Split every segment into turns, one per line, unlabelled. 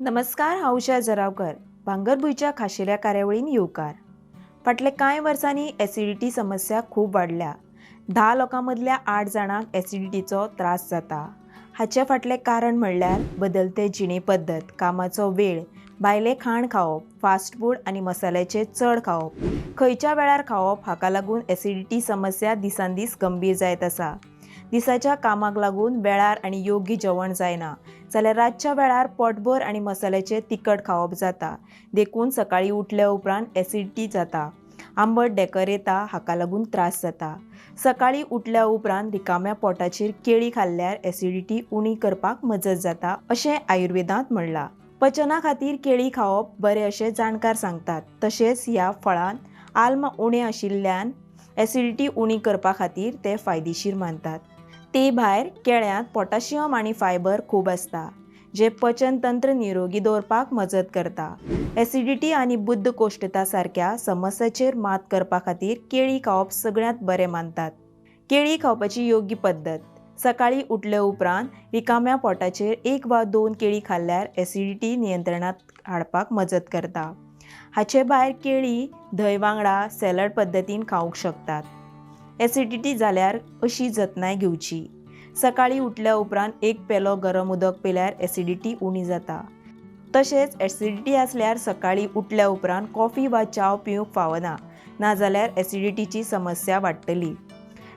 नमस्कार, हांव उषा जरावकर. भांगरभूंयच्या खाशेल्या कार्यावळीन येवकार. फाटल्या कांय वर्सांनी एसिडिटी समस्या खूब वाडल्या. 10 लोकां मदल्या 8 जाणांक एसिडिटीचो त्रास जाता. हाचे फाटलें कारण म्हणल्यार बदलते जिणे पद्दत, कामाचो वेळ, भायलें खाण खावप, फास्ट फूड आनी मसाल्याचें चड खावप, खंयच्या वेळार खावप, हाका लागून एसिडिटी समस्या दिसान दीस गंभीर जायत आसा. दिसाच्या कामाक लागून वेळार आनी योग्य जेवण जायना जाल्यार रातच्या वेळार पोटभर आनी मसाल्याचें तिखट खावप जाता. देखून सकाळीं उठल्या उपरांत एसिडिटी जाता, आंबट ढेकर येता, हाका लागून त्रास जाता. सकाळीं उठल्या उपरांत रिकाम्या पोटाचेर केळी खाल्ल्यार एसिडिटी उणी करपाक मजत जाता अशें आयुर्वेदांत म्हणलां. पचना खातीर केळी खावप बरें अशें जाणकार सांगतात. तशेंच ह्या फळांत आल्म उणें आशिल्ल्यान एसिडिटी उणी करपा खातीर ते फायदेशीर मानतात. ते भायर केळ्यांत पोटॅशियम आनी फायबर खूब आसता, जें पचन तंत्र निरोगी दवरपाक मजत करता. एसिडिटी आनी बद्धकोष्ठता सारक्या समस्याचेर मात करपा खातीर केळी खावप सगळ्यांत बरें मानतात. केळी खावपाची योग्य पद्दत: सकाळीं उठले उपरांत रिकाम्या पोटाचेर 1 वा 2 केळी खाल्ल्यार एसिडिटी नियंत्रणांत हाडपाक मजत करता. हाचे भायर केळी धंय वांगडा सॅलड पद्दतीन खावंक शकतात. एसिडिटी जाल्यार अशी जतनाय घेवची: सकाळीं उठल्या उपरांत 1 पेलो गरम उदक पिल्यार एसिडिटी उणी जाता. तशेंच एसिडिटी आसल्यार सकाळीं उठल्या उपरांत कॉफी वा च्याव पिवंक फावना, नाजाल्यार एसिडिटीची समस्या वाडटली.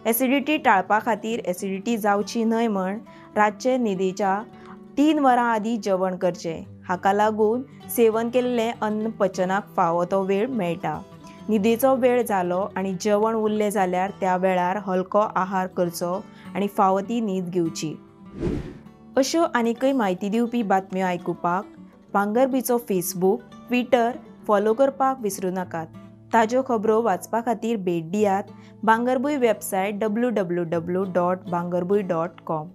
एसिडिटी टाळपा खातीर, एसिडिटी जावची न्हय म्हण रातचे न्हिदेच्या 3 वरां आदीं जेवण करचें. हाका लागून सेवन केल्लें अन्न पचनाक फावो तो वेळ मेळटा. न्हिदेचो वेळ जालो आनी जेवण उरलें जाल्यार त्या वेळार हलको आहार करचो आनी फावो ती न्हीद घेवची. अश्यो आनीकय म्हायती दिवपी बातम्यो आयकुपाक भांगरभूंयचो फेसबूक, ट्विटर फॉलो करपाक विसरूं नाकात. ताज्यो खबरो वाचपा खातीर भेट दियात भांगरभूंय वेबसायट www.bhangarbhuin.com.